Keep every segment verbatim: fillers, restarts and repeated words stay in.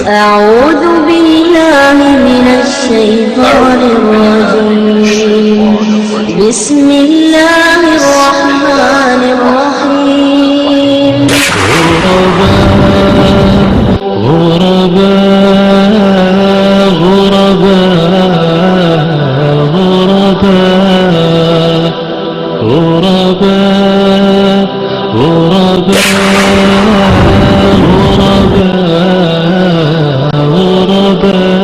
أعوذ بالله من الشيطان الرجيم. بسم الله الرحمن الرحيم. غرباء، غرباء، غرباء، غرباء. غرباء، غرباء، غرباء، غرباء.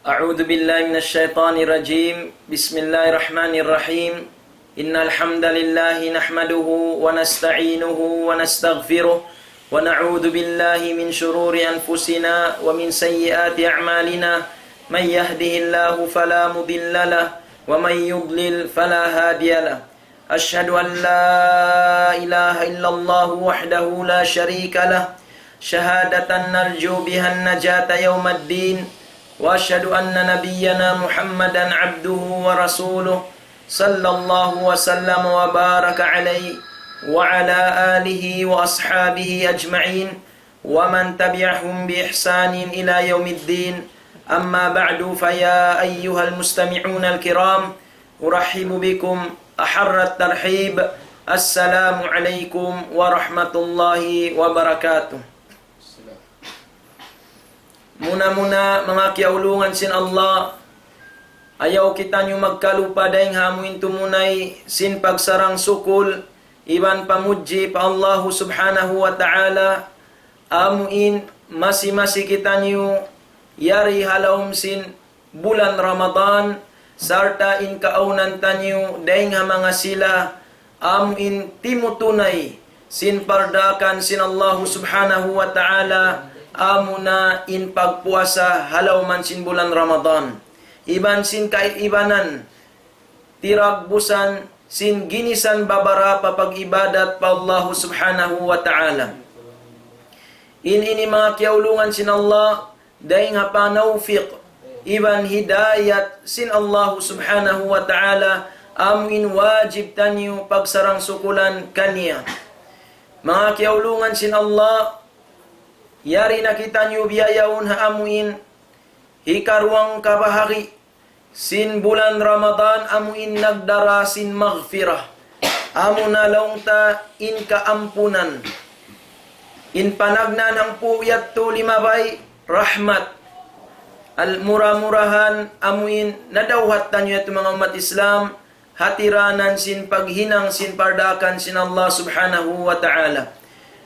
أعوذ بالله من الشيطان الرجيم. بسم الله الرحمن الرحيم. إن الحمد لله نحمده ونستعينه ونستغفره، ونعوذ بالله من شرور أنفسنا ومن سيئات أعمالنا. من يهده الله فلا مضل له، ومن يضلل فلا هادي له. أشهد أن لا إله إلا الله وحده لا شريك له، شهادة نرجو بها النجاة يوم الدين، وأشهد أن نبينا محمدا عبده ورسوله، صلى الله وسلم وبارك عليه وعلى آله وأصحابه أجمعين، ومن تبعهم بإحسان إلى يوم الدين. أما بعد، فيا أيها المستمعون الكرام، أرحب بكم أحر الترحيب. السلام عليكم ورحمة الله وبركاته. Muna-muna, manga kiyaulungan sin Allah, ayaw kitaniyu magkalupa dayn ha amu in tumunay sin pagsarang-sukul iban pamudji pa Allahu Subhanahu wa Ta'ala, amu in masi-masi kitaniyu yari ha lawm sin bulan Ramadan, sarta' in kaawnan taniyu dayn ha manga sila amu in timutunay sin pardaakan sin Allahu Subhanahu wa Ta'ala, amuna in pagpuasa ha lawm sin bulan Ramadan. Iban sin kaibanan, tiragbusan sin ginisan babarapa pag-ibadat pa Allahu Subhanahu wa Ta'ala. In ini manga kiyaulungan sin Allah, dayn ha panawfik iban hidayat sin Allahu Subhanahu wa Ta'ala, amu in wajib taniyu pagsarang-sukulan kaniya. Manga kiyaulungan sin Allah, yari na kitaniyu biya' yaun ha amu in hikaruwang kabahagi' sin bulan Ramadan, amu in nagdara sin maghfirah. Amuna laung ta in kaampunan. In panagnaan hangpu' yadtu limabay rahmat. Al-mura-murahan amu in nadawhat taniyu yadtu manga ummat Islam, hatiranan sin paghinang sin pardaakan sin Allah Subhanahu wa Ta'ala.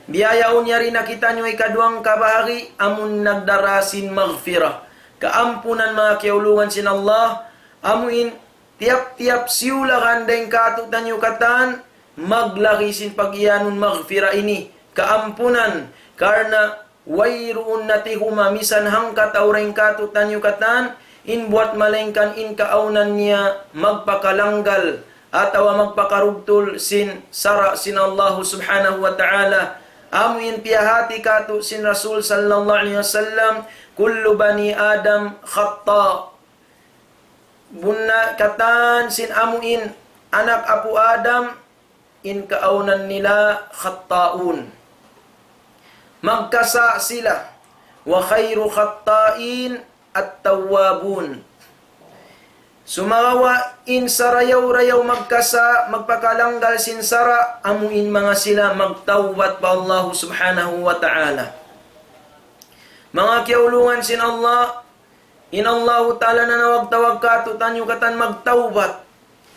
Biya' yaun yari na kitaniyu hikaduwang kabahagi' amun nagdara sin maghfirah. Kaampunan manga kiyaulungan sin Allah, amu in tiyap-tiyap siyulagan dayn kātu'niyu katan, maglagi sin pag-iyanun maghfirah ini, kaampunan, karna' wayruun na tihuma misan hangka tau dayn kātu'niyu katan, in buwat malaingkan in kaawnan niya magpakalanggal atawa magpakarugtul sin sara' sin Allahu Subhanahu wa Ta'ala. Amu in piyahāti kātu' sin Rasul sallallahu alayhi wasallam, كل بني آدم خطاء. Bunnal katan sin amu in anak apu' Adam, in kaawnan nila khatta'un. Magkasa' sila. وخير الخطائين التوابون. Sumagawa' in sarayaw-rayaw magkasa', magpakalanggal sin sara', amu in manga sila magtawbat pa Allahu Subhanahu wa Ta'ala. Manga kiyaulungan sin Allah, in Allahu Ta'ala nanawag-tawag kātu'niyu katan magtawbat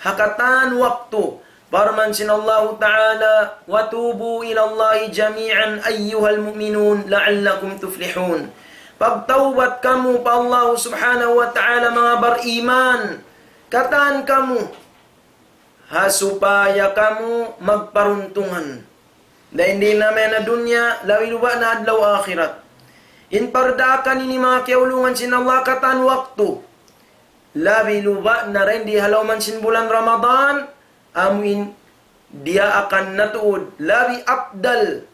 ha katan waktu. Parman sin Allahu Ta'ala, وتوبوا إلى الله جميعا أيها المؤمنون لعلكم تفلحون. Pagtawbat kamu pa Allahu Subhanahu wa Ta'ala, manga bariman, katan kamu, ha supaya kamu magparuntungan. Dayn di na may na dunya, labi luba na adlaw akhirat. In pardaakan ini manga kiyaulungan sin Allah katan waktu. Labi luba na dayn di ha lawm sin bulan Ramadan, amu in diyaakan na tuud, labi afdal,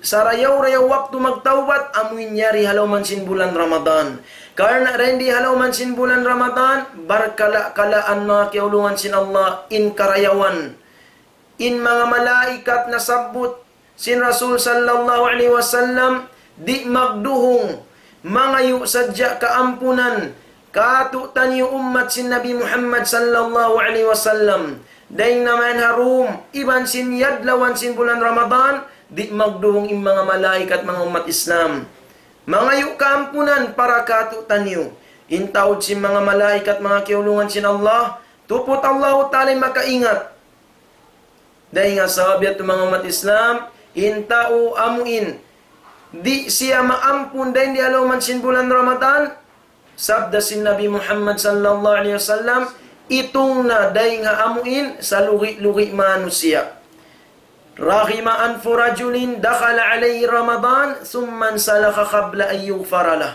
sarayaw-rayaw waktu magtawbat, amu in yari ha lawm sin bulan Ramadan. Karna' dayn di ha lawm sin bulan Ramadan, barkala'-kalaan manga kiyaulungan sin Allah in karayawan. in manga malaikat nasabbut sin Rasul sallallahu alayhi wasallam, di' magduhung, mangayu' sadja kaampunan kātu'niyu ummat sin Nabi Muhammad sallallahu alayhi wasallam. Dayng na mayan ha dūm, iban sin adlaw sin bulan Ramadan, di' magduhung in manga malaikat, manga ummat Islam, mangayu' kaampunan para kātu'niyu. In taud sin manga malaikat, manga kiyaulungan sin Allah, tuput Allahu Ta'ala in makaingat. Dayng ha sabab yadtu, manga ummat Islam, in tau amuin di' siya maampun dayng di ha lawm sin bulan Ramadan, sabda sin Nabi Muhammad sallallahu alayhi wasallam, itung na dayng ha amuin salugi'-lugi' manusiya'. رغم أنف رجل دخل عليه رمضان ثم انسلخ قبل أن يغفر له.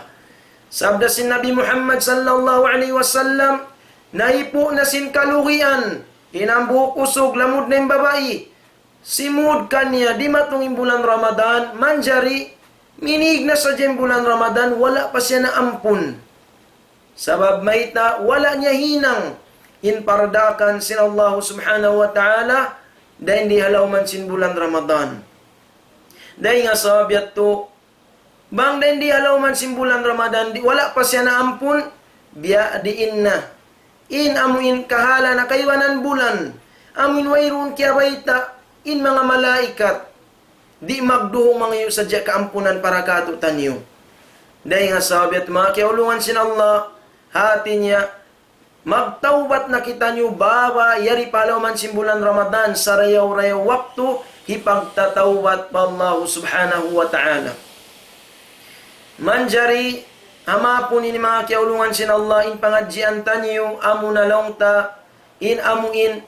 Sabda sin Nabi Muhammad sallallahu alayhi wasallam, naipu' na sin kalugian in hambuuk usug, lamud na in babai, simud kaniya dimatung in bulan Ramadan, manjari minīg na sadja in bulan Ramadan, wala' pa siya naampun. Sabab mayta', wala' niya hinang in pardakan sin Allah subhanahu wa ta'ala, dayng di ha lawm sin bulan Ramadan. Dayng ha sabab yadtu, bang dayng di ha lawm sin bulan Ramadan, di', wala' pa siya naampun, biya' diin na in amuin kahālan na kaibanan bulan, amuin wayruun kiyabayta' in manga malaikat, di' magduhung mangayu' sadja kaampunan para kātu'niyu. Dayng ha sabab yadtu, manga kiyaulungan sin Allah, hāti niya, magtawbat na kitaniyu baba yari pa lawm sin bulan Ramadan, sarayaw-rayaw waktu hipagtatawbat pa Allah subhanahu wa ta'ala. Manjari, ha mapun ini, manga kiyaulungan sin Allah, in pangadjian taniyu, amuna laung ta, in amuin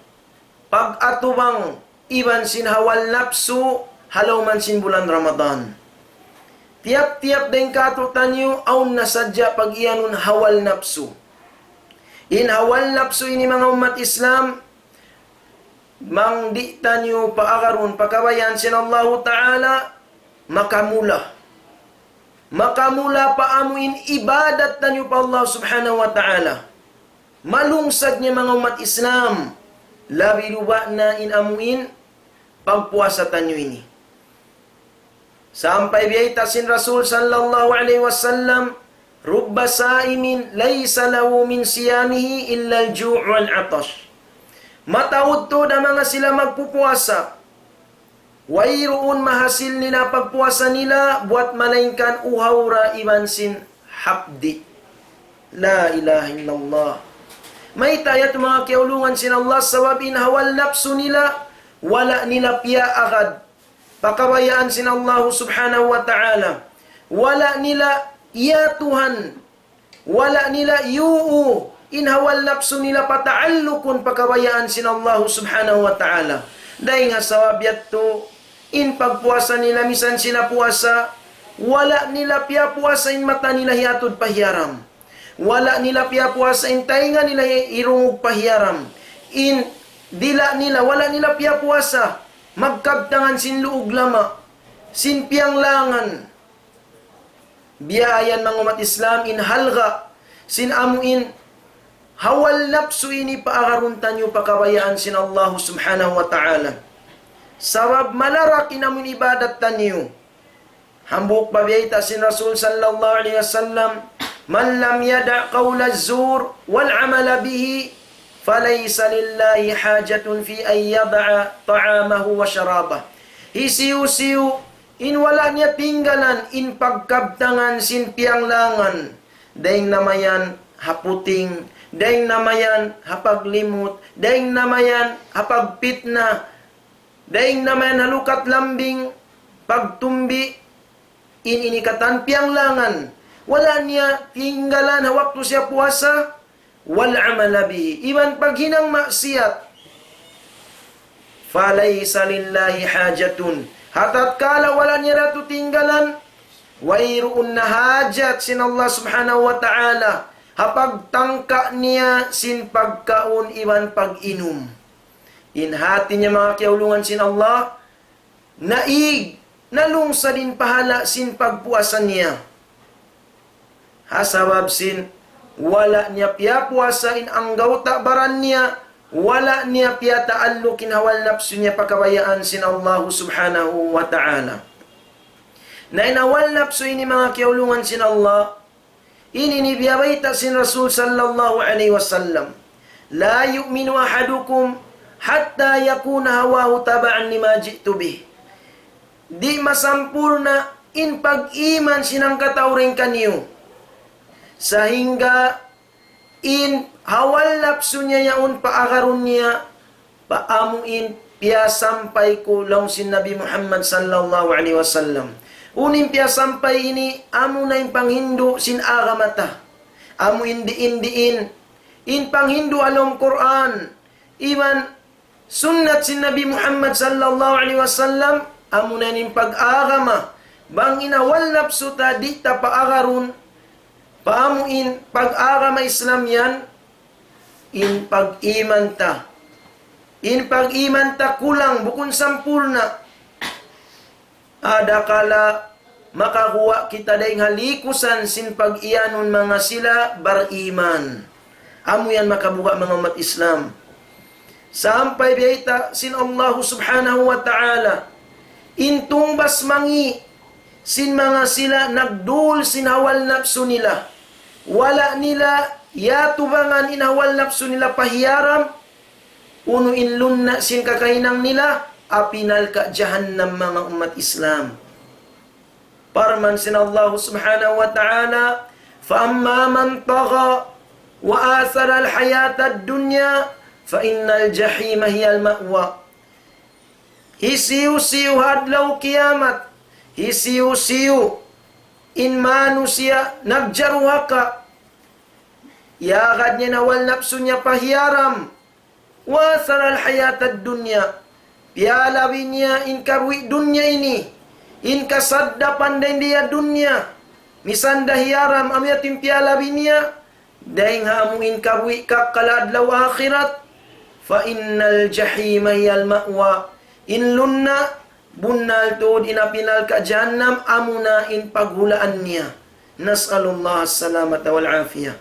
pag-atubang iban sin hawa napsu ha lawm sin bulan Ramadan. Tiyap-tiyap dayng kātu'niyu, awn na sadja pag-iyanun hawa napsu. In hawa napsu ini, manga ummat Islam, bang di' taniyu paagarun pa kabayaan sin Allahu Ta'ala, makamula. Makamula pa amuin ibadat taniyu pa Allah subhanahu wa ta'ala. Malungsad niya, manga ummat Islam, labi luba' na in amuin pagpuasa taniyu ini. Sampay biyayta' sin Rasul sallallahu alayhi wasallam, رب صائم ليس له من صيامه إلا الجوع والعطش. Mataud tuud ha manga sila magpupuasa, wayruun mahasil nila pagpuasa nila, buwat malaingkan uhaw da iban sin hapdi'. La ilaha illallah. Mayta' yadtu, manga kiyaulungan sin Allah, sabab in hawa napsu nila, wala' nila piyaagad pa kabayaan sin Allah subhanahu wa ta'ala. Wala' nila iyatuhan, wala' nila iyuu in hawa napsu nila pataallukun pa kabayaan sin Allah subhanahu wa ta'ala. Dayng ha sabab yadtu, in pagpuasa nila, misan sila puasa, wala' nila piyapuasa in mata nila hiyatud pa hiyaram. Wala' nila piyapuasa in taynga nila hi-, hirungug pa hiyaram. In dila' nila, wala' nila piyapuasa magkabtangan sin luug lama', sin piyanglangan. Biya' yan, manga ummat Islam, in halga' sin amuin hawa napsu ini paagarun taniyu pa kabayaan sin Allah subhanahu wa ta'ala. Sabab malarak in amuin ibadat taniyu. Hambuuk pa biyayta' sin Rasul sallallahu alayhi wasallam, من لم يدع قول الزور والعمل به فليس لله حاجة في أن يدع طعامه وشرابه. Hisiyu-siyu in wala' niya tinggalan in pagkabtangan sin piyanglangan, dayng na mayan ha puting, dayng na mayan ha paglimut, dayng na mayan ha pagpitna, dayng na mayan ha lukat lambing, pagtumbi, in ini katan piyanglangan. Wala' niya tinggalan ha waktu siya puasa, والعمل به, iban paghinang maksiyat. فليس لله حاجة. Ha tatkala wala' niya da tuud tinggalan, wayruun na hajat sin Allah subhanahu wa ta'ala ha pagtangka niya sin pagkaun iban pag-inum. In hāti niya, manga kiyaulungan sin Allah, naig, nalungsad in pahala' sin pagpuasa niya. Ha sabab sin wala' niya piyapuasa in anggawta' baran niya, Wala' niya piyataalluk in hawa napsu niya pa kabayaan sin Allahu Subhanahu wa Ta'ala. Na in hawa napsu ini, manga kiyaulungan sin Allah, ini in biyabayta' sin Rasul sallallahu alayhi wasallam, لا يؤمن أحدكم حتى يكون هواه تبعا لما جئت به. Di' masampurna' in pag-iman sin hangkatau dayn kaniyu, sahingga in hawa napsu niya yaun paagarun niya pa amu in piyasampay ku, laung sin Nabi Muhammad sallallahu alayhi wasallam. Unu in piyasampay ini? Amuna in panghindu' sin agama ta. Amu in diin-diin in panghindu' ha lawm Qur'an iban sunnat sin Nabi Muhammad sallallahu alayhi wasallam, amuna in pag-agama. Bang in hawa napsu ta di' ta paagarun pa amu in pag-agama Islam yan, in pag-iman ta. In pag-iman ta kulang, bukun sampurna'. Adakala makaguwa' kita dayn ha likusan sin pag-iyanun manga sila bariman. Amu yan makabuga', manga ummat Islam. Sampay biyayta' sin Allahu Subhanahu wa Ta'ala in tungbas mangi' sin manga sila nagdul sin hawa napsu nila. Wala' nila yatubangan in hawa napsu nila pa hiyaram, unu in lunna' sin kakahinang nila? Api narka' jahannam, manga ummat Islam. Parman sin Allahu Subhanahu wa Ta'ala, فأما من طغى وآثر الحياة الدنيا فإن الجحيم هي المأوى. Hisiyu-siyu ha adlaw kiyamat, hisiyu-siyu in manusiya' nagjaruhaka, yagad niya in hawa napsu niya pa hiyaram, وآثر الحياة الدنيا, piyalabi niya in kabuhi' dunya ini, in kasaddapan dayn di ha dunya, misan da hiyaram, amu yadtu in piyalabi niya, dayn ha amu in kabuhi' kakkal adlaw akhirat, فإن الجحيم هي المأوى. In lunna' bunnal tuud in api narka' jahannam, amuna in paghulaan niya. نسأل الله السلامة والعافية.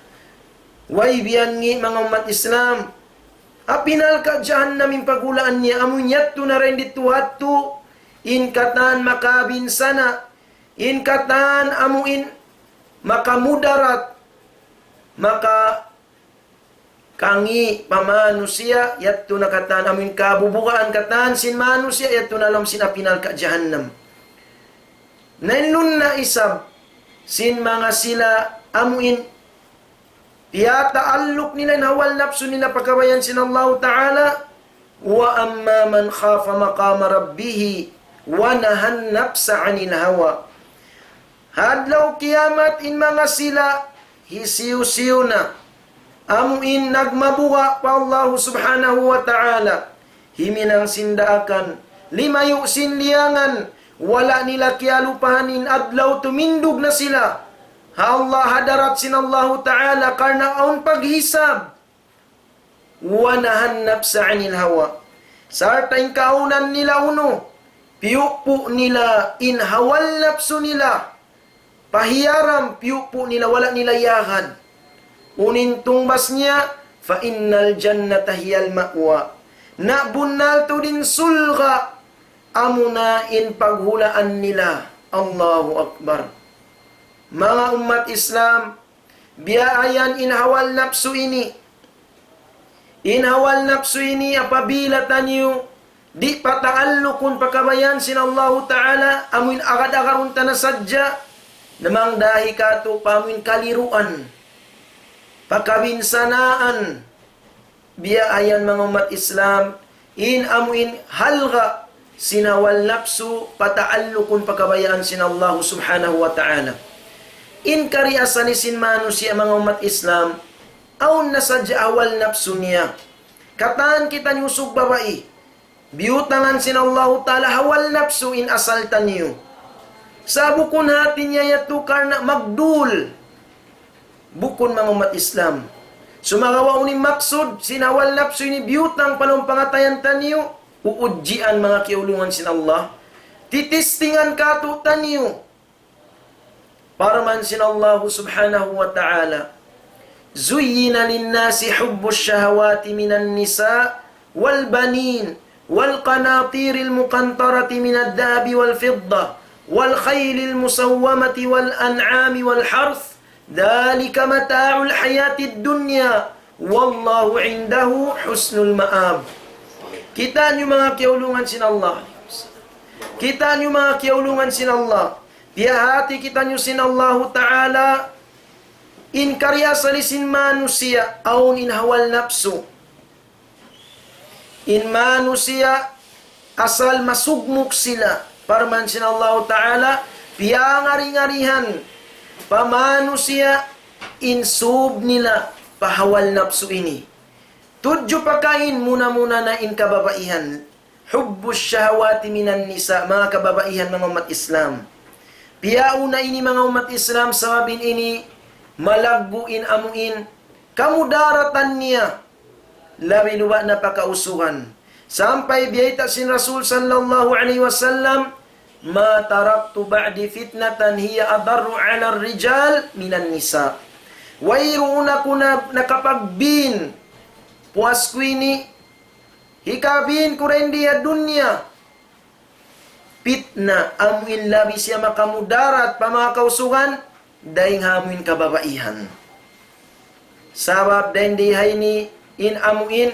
Way biya' ini, manga ummat Islam. Api narka' jahannam in paghulaan niya, amu in yadtu na dayn didtu ha yadtu, in katan makabinsana', in katan amu in makamudarat, maka kangi' pa manusiya', yadtu na katan amu in kabubugaan katan sin manusiya', yadtu na ha lawm sin api narka' jahannam. Na in lunna' isab sin manga sila amu in piyataalluk nila in hawa napsu nila pa kabayaan sin Allahu Ta'ala, وأما من خاف مقام ربه ونهى النفس عن الهوى. Ha adlaw kiyamat in manga sila hisiyu-siyu na amu in nagmabuga' pa Allahu Subhanahu wa Ta'ala, himinang sin daakan, limayu' sin liyangan, wala' nila kiyalupahan in adlaw tumindug na sila ha Allah, hadarat sin Allahu Ta'ala, karna' awn paghisab. ونهى النفس عن الهوى. Sarta' in kaawnan nila unu, piyupu' nila in hawa napsu nila pa hiyaram, piyupu' nila, wala' nila yagad. Unu in tungbas niya? فإن الجنة هي المأوى. Na bunnal tuud in surga' amuna in paghulaan nila. Allahu Akbar. Manga ummat Islam, biya' yan in hawa napsu ini. In hawa napsu ini apabila taniyu di' pataallukun pa kabayaan sin Allahu Ta'ala, amu in agad-agarun ta na sadja, namangdahi katu' pa amu in kaliruan, pa kabinsanaan. Biya' yan, manga ummat Islam, in amu in halga' sin hawa napsu pataallukun pa kabayaan sin Allahu Subhanahu wa Ta'ala. In kari asali sin manusiya', manga ummat Islam, awn na sadja hawa napsu niya. Katan kitaniyu usug babai, biyutangan sin Allahu Ta'ala hawa napsu in asal taniyu. Sa' bukun hati niya yadtu karna' magdul. Bukun, manga ummat Islam. Sumagawa' unu in maksud sin hawa napsu ini biyutang pa lawm pangatayan taniyu, uudjian, manga kiyaulungan sin Allah. Titistingan katu' taniyu. Parman sin Allahu Subhanahu wa Ta'ala, زين للناس حب الشهوات من النساء والبنين والقناطير المقنطرة من الذهب والفضة والخيل المسومة والأنعام والحرث ذلك متاع الحياة الدنيا والله عنده حسن المآب. Kita' niyu manga kiyaulungan sin Allah. Kita' niyu manga kiyaulungan sin Allah. Piyahāti kitaniyu sin Allahu Ta'ala, in kariyasali sin manusiya', awn in hawal napsu. In manusiya', asal masugmuk sila. Parman sin Allahu Ta'ala, piyangari-ngarihan pa manusiya' in sūb nila pa hawal napsu ini. Tudju pa kain muna-muna na in kababaihan. حب الشهوات من النساء, manga kababaihan, manga ummat Islam. Piyauna ini manga ummat Islam, sabab in ini malaggu' in amu in kamudaratan niya, labi-labi na pa kausugan. Sampay biyayta' sin Rasul sallallahu alayhi wasallam, ما تركت بعدي فتنة هي أضر على الرجال من النساء. Wayruun aku na nakapagbin, puas ku ini, hikabin ku dayn di ha dunya pitna, amu in labi siya makamudarat pa manga kausugan, dayn ha amu in kababaihan. Sabab dayn di ha ini in amu in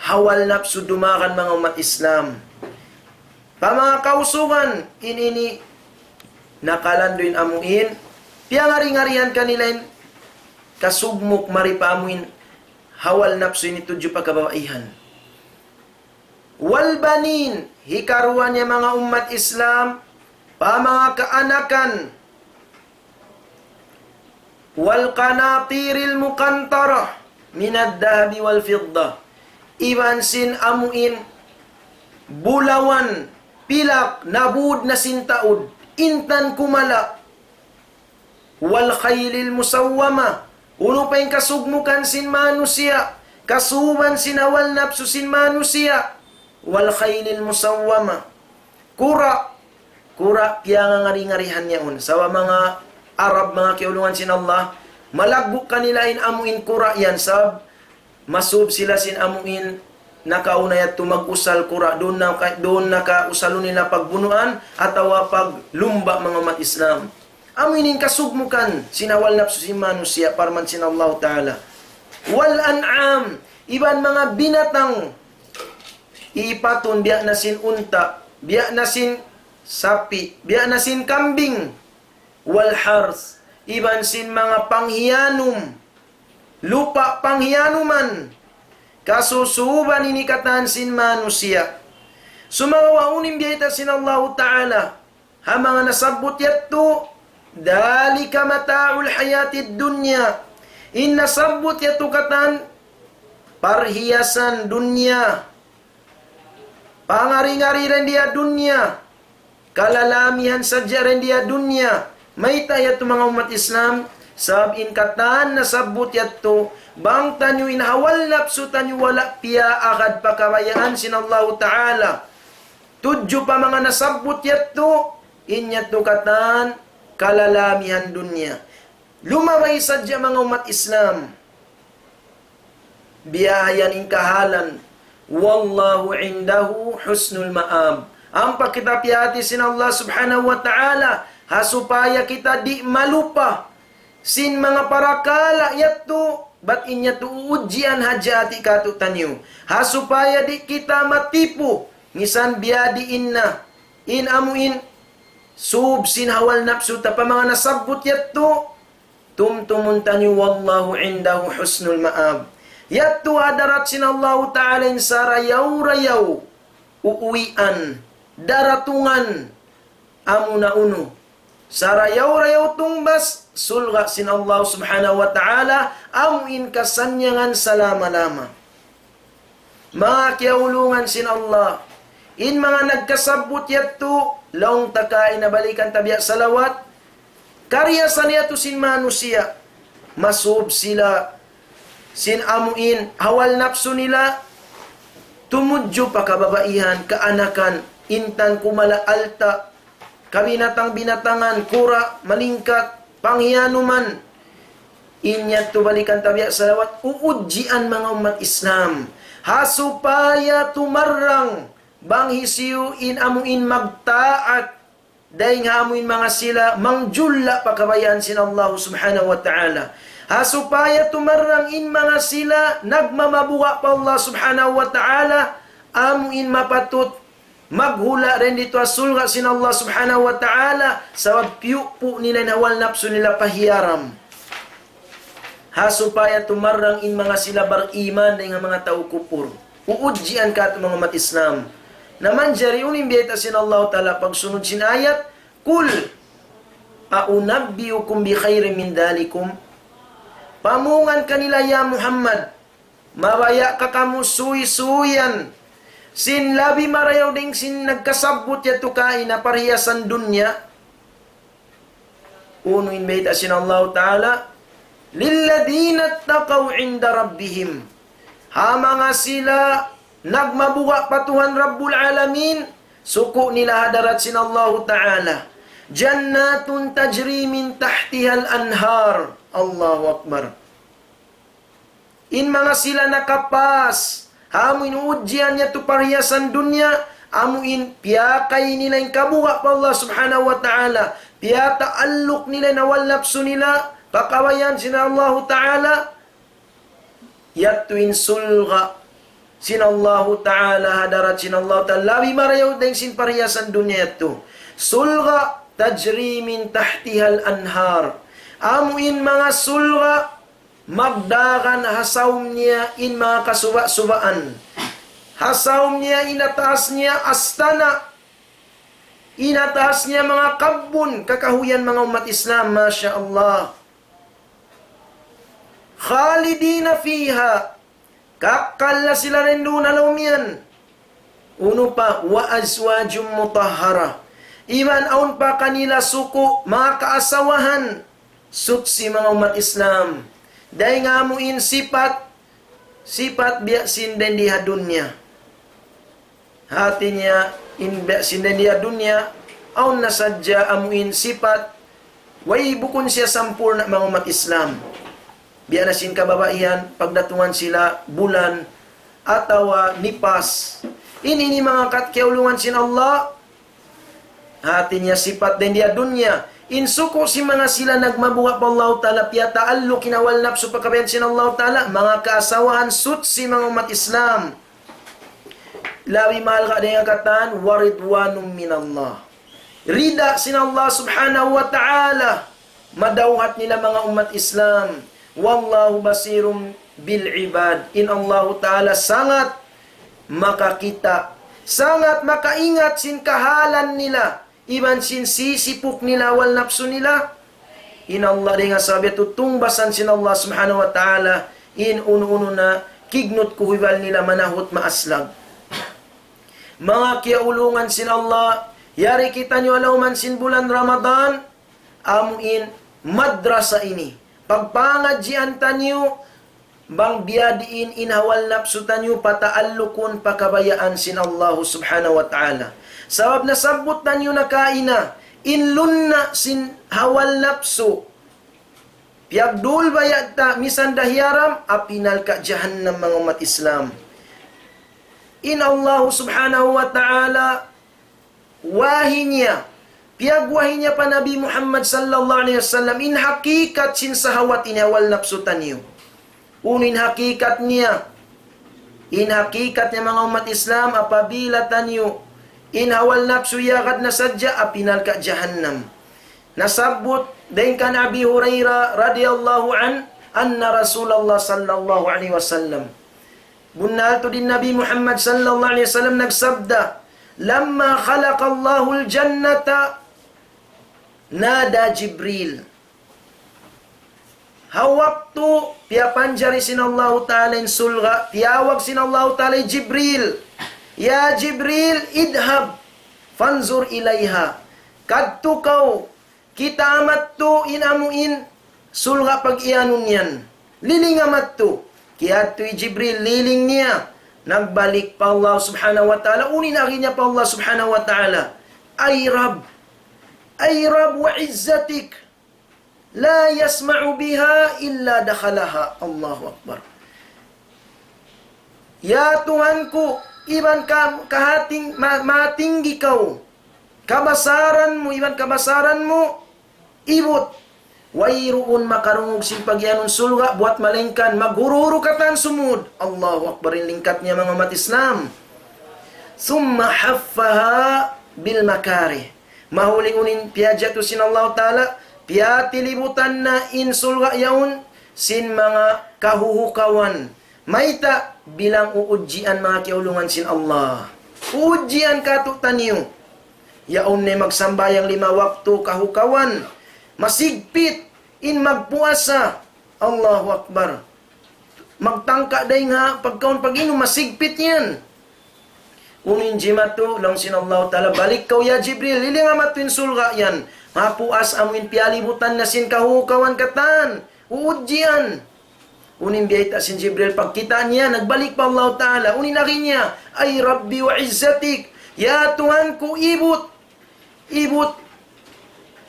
hawal napsu dumagan manga ummat Islam. Pa manga kausugan, in ini nakalandu' in amu in piyangari-ngarihan kanila in kasugmuk mari pa amu in hawal napsu ini tudju pa kababaihan. والبنين, hikaruwa niya manga ummat Islam, pa manga kaanakan. والقناطير المقنطرة من الذهب والفضة. Iban sin amu in bulawan, pilak, nabud na sin taud, intan kumala'. والخيل المسومة. Unu pa in kasugmukan sin manusiya', kasuban sin hawal napsu sin manusiya'. والخيل المسومة. Kura', kura' piyangangari-ngarihan yaun. Sabab manga Arab, manga kiyaulungan sin Allah, malaggu' kanila in amu in kura' yan. Sabab masūb sila sin amu in nakauna yadtu mag-usal kura', duun na ka-, duun na kausalun nila pagbunuan atawa paglumba, manga ummat Islam. Amu ini in kasugmukan sin hawal napsu sin manusiya', parman sin Allahu Ta'ala. والأنعام, iban manga binatang ipatun, biya' na sin unta', biya' na sin sapi', biya' na sin kambing. والحرث, iban sin manga panghiyanum, lupa' panghiyanuman, kasusuban ini katan sin manusiya'. Sumagawa' unu in biyayta' sin Allahu Ta'ala ha manga nasabbut yadtu, ذلك متاع الحياة الدنيا. In nasabbut yadtu katan parhiyasan dunya. Pangari-ngari dayn di ha dunya. Kalalamihan sadja dayn di ha dunya. Mayta' yadtu manga ummat Islam? Sabab in katan nasabbut yadtu, bang taniyu in hawal napsu taniyu wala' piyaagad pa kabayaan sin Allahu Ta'ala tudju pa manga nasabbut yadtu, in yadtu katan kalalamihan dunya. Lumabay sadja manga ummat Islam. Biya' yan in kahalan. والله عنده حسن المآب. Ampa kita piyahāti sin Allah Subhanahu wa Ta'ala, ha supaya kita di' malupa sin manga parakala' yadtu, bat in yadtu uudjian hadja hāti kātu'niyu. Ha supaya di' kita matipu, misan biya' diin na in amu in sūb sin hawal napsu ta pa manga nasabbut yadtu, tumtumun taniyu, والله عنده حسن المآب. Yadtu hadarat sin Allahu Ta'ala in sarayaw-rayaw uuwian, daratungan, amuna unu. Sarayaw-rayaw tungbas, surga' sin Allah Subhanahu wa Ta'ala, amu in kasannyangan salama-lama. Manga kiyaulungan sin Allah, in manga nagkasabbut yadtu, laung ta kaina balikan ta biya' salawat, kariyasan yadtu sin manusiya', masūb sila sin amu in hawal napsu nila, tumudju pa kababaihan, kaanakan, intan kumala' alta', kabinatang-binatangan, kura', malingkat, panghiyanuman, In yadtu balikan ta biya' salawat, uudjian manga ummat Islam. Ha supaya tumarrang bang hisiyu in amu in magtaat, dayn ha amu in manga sila mangjulla pa kabayaan sin Allah subhanahu wa ta'ala. Ha supaya tumarrang in manga sila nagmamabuga' pa Allah subhanahu wa ta'ala, amu in mapatut maghula' dayn didtu ha surga' sin Allah subhanahu wa ta'ala, sabab piyupu' nila in hawal napsu nila pa hiyaram. Ha supaya tumarrang in manga sila bariman dayn ha manga tau kupur. Uudjian katu' manga ummat Islam. Na manjari unu in biyayta' sin Allah ta'ala pagsunud sin ayat, قل أنبئكم بخير من ذلكم. Pamungan kanila ya Muhammad, mabaya' ka kamu suysuyan sin labi marayaw dayn sin nagkasabbut yadtu kaina parhiyasan dunya. Unu in bayta' sin Allah ta'ala, للذين اتقوا عند ربهم. Ha manga sila nagmabuga' pa Tuhan Rabbul Alamin, suku' nila ha hadarat sin Allah ta'ala. جنات تجري من تحتها الأنهار. Allahu Akbar. In manga sila nakapas, ha amu in uudjian yadtu parhiyasan dunya, amu in piyakay nila in kabuga' pa Allah subhanahu wa ta'ala, piyataalluk nila in hawal napsu nila, pa kabayaan sin Allah ta'ala, yadtu in surga' sin Allah ta'ala, ha hadarat sin Allah ta'ala, labi marayaw dayn sin parhiyasan dunya yadtu. Surga' تجري من تحتها الأنهار. Amu in manga surga' magdagan ha saum niya in manga kasuba'-subaan. Ha saum niya in ha taas niya astana'. In ha taas niya manga kabbun, kakahuyan manga ummat Islam, masha Allah. خالدين فيها. Kakkal na sila dayn duun ha lawm yan. Unu pa, وأزواج مطهرة. Iban awn pa kanila suku', manga kaasawahan, suchi manga ummat Islam. Dayn ha amu in sipat, sipat biya' sin dayn di ha dunya. Hati niya, in biya' sin dayn di ha dunya, awn na sadja amu in sipat, way bukun siya sampurna' manga ummat Islam. Biya' na sin kababaihan, pagdatungan sila bulan, atawa nipas. Ini ini manga kat kiyaulungan sin Allah, hati niya sipat dayn di ha dunya. In suku' sin manga sila nagmabuga' pa Allah ta'ala, piyataalluk in hawal napsu pa kabayaan sin Allah ta'ala, manga kaasawahan suchi manga ummat Islam. Labi mahalga' dayn ha katan, ورضوان من الله. Rida sin Allah subhanahu wa ta'ala, madawhat nila manga ummat Islam. والله بصير بالعباد. In Allah ta'ala sangat makakita', sangat makaingat sin kahalan nila, iban sin sisipuk nila, hawal napsu nila. In Allah dayn ha sabab yadtu tungbasan sin Allah subhanahu wa ta'ala, in unu-unu na kignut kuhibal nila manahut maaslag. Manga kiyaulungan sin Allah, yari kitaniyu ha lawm sin bulan Ramadan, amu in madrasa ini. Pagpangadjian taniyu, bang biyadiin in hawal napsu taniyu pataallukun pa kabayaan sin Allah subhanahu wa ta'ala. Sabab nasabbut taniyu na kaina, in lunna' sin hawal napsu, piyagdul bayad ta, misan da hiyaram, api narka' jahannam manga ummat Islam. In Allah subhanahu wa ta'ala, wahi niya, piyagwahi niya pa Nabi Muhammad sallallahu alayhi wasallam, in hakikat sin sahawat ini hawal napsu taniyu. Unu in hakikat niya? In hakikat niya manga ummat Islam, apabila taniyu, in hawal napsu yagad na sadja, api narka' jahannam. Nasabbut dayn kan Abi Hurairah radiyallahu anhu, أن رسول الله صلى الله عليه وسلم. Bunnal tuud in Nabi Muhammad sallallahu alayhi wasallam nagsabda, لما خلق الله الجنة نادى جبريل. Ha waktu piyapanjari sin Allahu Ta'ala in surga', tiyawag sin Allahu Ta'ala hi Jibril, يا جبريل اذهب فانظر إليها. Kadtu kaw, kitaa madtu in amu in surga' pag-iyanun yan. Lilinga madtu. Kiyadtu hi Jibril, liling niya. Nagbalik pa Allah Subhanahu wa Ta'ala. Unu in agi niya pa Allah Subhanahu wa Ta'ala? أي رب، أي رب وعزتك. لا يسمع بها إلا دخلها. Allahu Akbar. Ya Tuhan ku, iban ka, kahating, ma, matinggi kaw. Kabasaran mu, iban kabasaran mu, ibut. Wayruun makarungug sin pagiyanun surga', buwat malaingkan, maghuru-huru katan sumud. Allahu Akbar, in lingkat niya manga ummat Islam. ثم حفها بالمكاره. Mahuli unu in piyajatu sin Allahu Ta'ala, piyatilibutan na in surga' yaun sin manga kahuhukawan. Mayta'? Bilang uudjian manga kiyaulungan sin Allah. Uudjian katu'taniyu. Yaun na in magsambahayang lima waktu kahukawan. Masigpit in magpuasa. Allahu Akbar. Magtangka dayn ha pagkaun pag-inum, masigpit yan. Unu in jimatu, laung sin Allahu Ta'ala, balik kaw ya Jibril, lilinga matu in surga' yan. Mapuas amu in piyalibutan na sin kahukawan katan. Uudjian. Unu in biyayta' sin Jibril, pagkita' niya, nagbalik pa Allahu Ta'ala. Unu in agi niya, أي رب وعزتك, ya Tuhan ku, ibut. Ibut.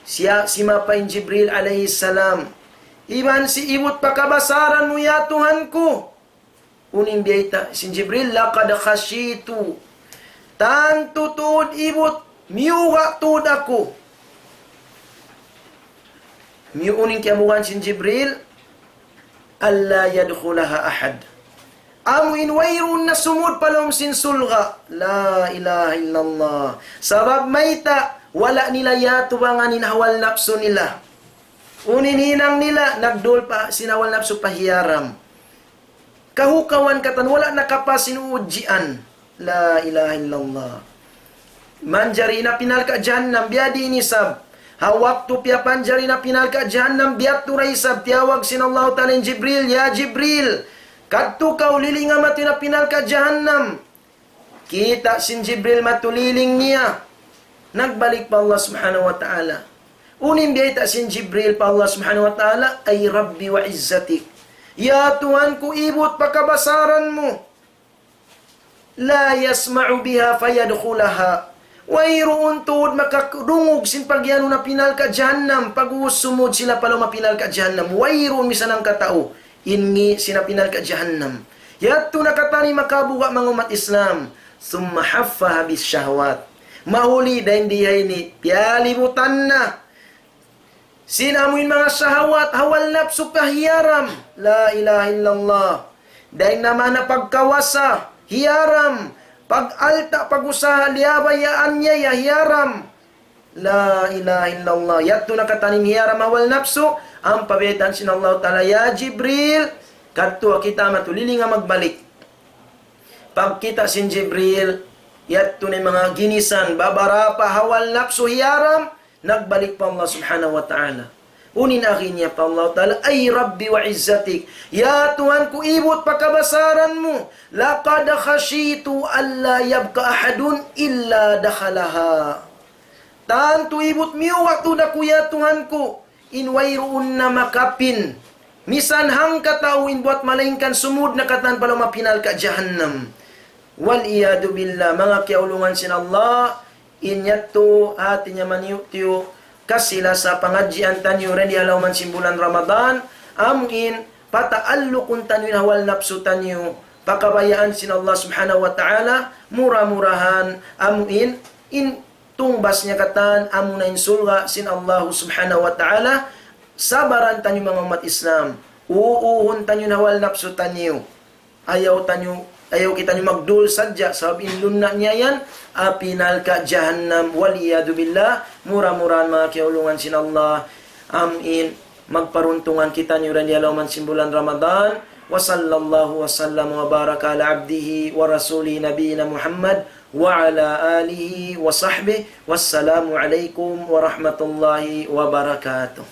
Siya, simapa in Jibril alayhi salam. Iban sin ibut, pakabasaran mu ya Tuhan ku. Unu in biyayta' sin Jibril, لقد خشيت. Tantu tuud ibut, miyuga' tuud aku. Miyu-, unu in kiyamugaan sin Jibril, ألا يدخلها أحد. Amu in wayruun na sumud pa lawm sin surga'. La ilaha illallah. Sabab mayta', wala' nila yatubangan in hawal napsu nila. Unu in hinang nila, nagdul pa sin hawal napsu pa hiyaram. Kahukawan katan, wala' nakapas in uudjian. La ilaha illallah. Manjari na api narka' jahannam, biyadiin isab. Ha waktu piyapanjari na api narka' jahannam, biyadtu da isab, tiyawag sin Allahu Ta'ala in Jibril, "Ya Jibril, kadtu kaw, lilinga matu in api narka' jahannam." Kita' sin Jibril matu liling niya. Nagbalik pa Allah Subhanahu wa Ta'ala. Unu in biyayta' sin Jibril pa Allah Subhanahu wa Ta'ala, "Ay Rabbi wa izzatik. Ya Tuhan ku, ibut pakabasaran mu." لا يسمع بها فيدخلها. Wayruun tuud makadungug sin pagiyanun api narka' jahannam, pag'ubus sumud sila pa lawm api narka' jahannam. Wayruun misan hangkatau in ngi' sin api narka' jahannam. Yadtu na katan in makabuga' manga ummat Islam. ثم حفها بالشهوات. Mahuli dayn di ha ini, piyalibutan na sin amuin manga shahawat, hawal napsu pa hiyaram. La ilaha illallah. Dayn ha manga pagkawasa, hiyaram. Pag-alta', pag-usaha, liyabay, aniaya, hiyaram. La ilaha illallah. Yadtu na katan in hiyaram hawal napsu, ampa biyaytaan sin Allah Ta'ala, "Ya Jibril, kadtu kita' matu, lilinga magbalik." Pagkita' sin Jibril, yadtu na in manga ginisan, babarapa hawal napsu hiyaram, nagbalik pa Allah Subhanahu wa Ta'ala. Unu in agi niya pa Allah Ta'ala, "Ay Rabbi wa izzatik. Ya Tuhan ku, ibut pakabasaran mu. لقد خشيت ألا يبقى أحد إلا دخلها." Tantu ibut miyuga' tuud aku, ya Tuhan ku, in wayruun na makapin misan hangkatau in buwat malaingkan sumud na katan pa lawm api narka' jahannam. والعياذ بالله, manga kiyaulungan sin Allah, in yadtu hati niya maniyu'-tiyu', kasi-lasa pangadjian taniyu dayn di ha lawm sin bulan Ramadan, amuin pataallukun taniyu in hawal napsu taniyu, pakabayaan sin Allah Subhanahu wa Ta'ala, mura-murahan, amuin, in tungbas niya katan, amuna in surga' sin Allah Subhanahu wa Ta'ala, sabaran taniyu manga ummat Islam, uuhun taniyu in hawal napsu taniyu. Ayaw taniyu, ayaw kitaniyu magdul sadja, sabab in lunna' niya yan, api narka' jahannam, والعياذ بالله, mura-murahan manga kiyaulungan sin Allah. Amuin, magparuntungan kitaniyu dayn di ha lawm sin bulan Ramadan. وصلى الله وسلم وبارك على عبده ورسوله نبينا محمد وعلى آله وصحبه. والسلام عليكم ورحمة الله وبركاته.